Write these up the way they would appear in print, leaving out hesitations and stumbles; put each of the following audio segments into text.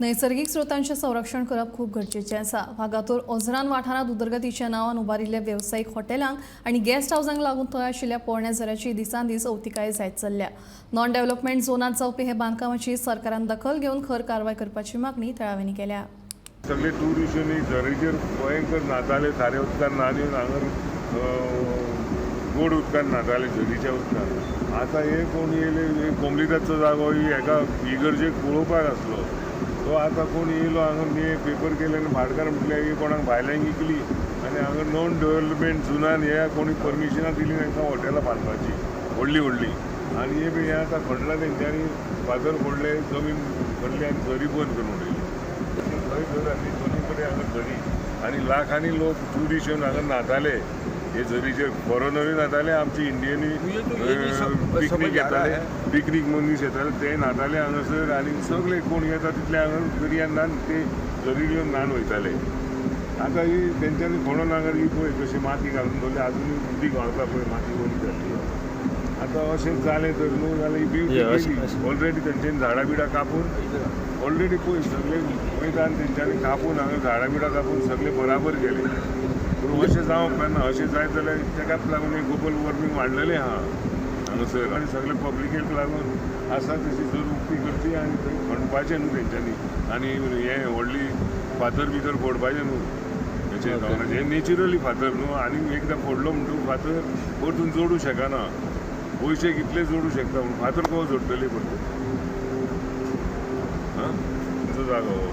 नैसर्गिक स्रोतांचें संरक्षण करप खूब गरजेचें आसा. वागातोर ओझरान वाठारांत उदरगतीच्या नांवान उबारिल्ल्या वेवसायीक हॉटेलांक आनी गेस्ट हावजांक लागून थंय आशिल्ल्या पोरण्या झऱ्याची दिसान दीस अवतिकाय जायत चल्ल्या. नॉन डेव्हलपमेंट झोनांत जावपी हे बांदकामाची सरकारान दखल घेवन खर कारवाय करपाची मागणी थळाव्यांनी केल्या. सगळे टुरिस्टांनी झरीचेर भयंकर न्हाताले, खारे उदकान न्हाण येवन हांगा गोड उदकान न्हाताले, झरीच्या उदकान. आतां हे कोण येयले, हे कोमलिदाचो जागो ही हेका इगर्जेक पळोवपाक आसलो तो. आतां कोण येयलो हांगा, हे पेपर केले आनी भाटकार म्हटल्यार ही कोणाक भायल्यांक विकली आनी हांगा नॉन डेव्हलपमेंट झोनान हे कोणी परमिशनां दिली तांकां हॉटेलां बांदपाची व्हडली व्हडली. आनी हे पळय, हे आतां खणलां तेंच्यांनी, फातर फोडले, जमीन खणली आनी झरी बंद करून उडयली. थंय झर आसली, दोनी कडेन हांगा झरी आनी लाखांनी लोक ट्युरिस्ट येवन हांगा न्हाताले हे झरीचेर. फॉरेनरूय न्हाताले, आमचे इंडियनूय मुझे तो ये नहीं पिकनीक समझ आ रहा येताले. है. पिकनीक मनीस येताले, ते न्हाताले हांगासर आनी सगळे कोण येता तितले हांगा दर्यान न्हान ते झरीर येवन न्हान वयताले. आतां ही तेंच्यांनी खणोन हांगा ही पळय कशी माती घालून दवरली. आजुनूय उदीक व्हांवता पळय, माती वयली जाली. आतां अशें जालें तर न्हू जाल्यार ही ब्युटी गेली. ऑलरेडी तेंच्यांनी झाडां बिडां कापून ऑलरेडी पळय सगळे वयता आनी तेंच्यांनी कापून हांगा झाडां बिडां कापून सगळे बराबर केले. पूण अशें जावंक जायना. अशें जायत जाल्यार तेकाच लागून हें ग्लोबल वॉर्मींग वाडलेलें आहा हांगासर आनी सगळे पब्लिकेक लागून आसा तशी जर उक्ती करची आनी थंय खणपाचें न्हू तेंच्यांनी आनी हें व्हडली फातर भितर फोडपाचें न्हू हेचेर दोंगराचेर. हें नेचुरली फातर न्हू आनी एकदां फोडलो म्हणटकूच फातर परतून जोडूं शकना. पयशे कितले जोडूं शकता पूण फातर कसो जोडटले परतून? आं, तुमचो जागो हो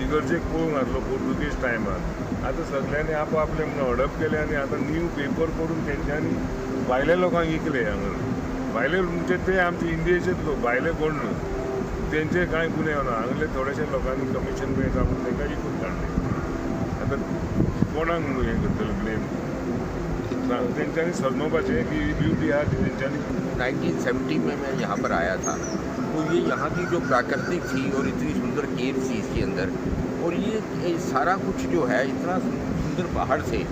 इगर्जेक पळोवंक आसलो पोर्तुगीज टायमार. आतां सगल्यांनी आप आपलें म्हणून हडप केलें आनी आतां न्यू पेपर करून तेंच्यांनी भायल्या लोकांक विकले हांगा. भायले म्हणजे ते आमचे इंडियेचेच लोक, भायले कोण न्हू. तेंचे कांय गुन्यांव ना. हांगले थोडेशे लोकांनी कमिशन मेळटा म्हणून तांकां विकून काडले. आतां कोणाक म्हणून हें करतले ब्लेम? सांग. तेंच्यांनी समजोवपाचें की ही ब्युटी आहा ती तेंच्यांनी. 1970 में मैं यहाँ पर आया था, तो ये यहाँ की जो प्राकृतिक थी और इतनी सुंदर केव थी इसके अंदर और ये सारा कुछ जो है, इतना सुंदर पहाड़ थे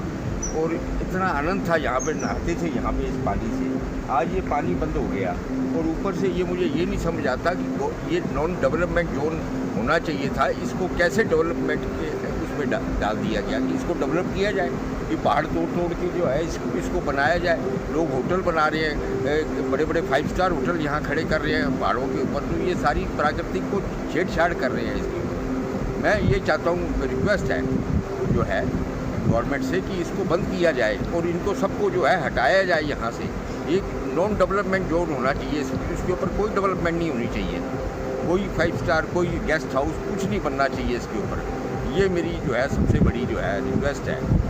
और इतना आनंद था, यहाँ पे नहाते थे यहाँ पे इस पानी से. आज ये पानी बंद हो गया और ऊपर से ये मुझे ये नहीं समझ आता कि ये नॉन डेवलपमेंट जोन होना चाहिए था, इसको कैसे डेवलपमेंट के उसमें डाल दिया गया कि इसको डेवलप किया जाए. ये पहाड़ तोड़ तोड़ के जो है इसको इसको बनाया जाए. लोग होटल बना रहे हैं, बड़े बड़े फाइव स्टार होटल यहाँ खड़े कर रहे हैं पहाड़ों के ऊपर. तो ये सारी प्राकृतिक को छेड़छाड़ कर रहे हैं इसके ऊपर. मैं ये चाहता हूँ, रिक्वेस्ट है जो है गवर्नमेंट से कि इसको बंद किया जाए और इनको सबको जो है हटाया जाए यहाँ से. एक नॉन डेवलपमेंट जोन होना चाहिए. इसके ऊपर कोई डेवलपमेंट नहीं होनी चाहिए, कोई फाइव स्टार, कोई गेस्ट हाउस, कुछ नहीं बनना चाहिए इसके ऊपर. ये मेरी जो है सबसे बड़ी जो है रिक्वेस्ट है.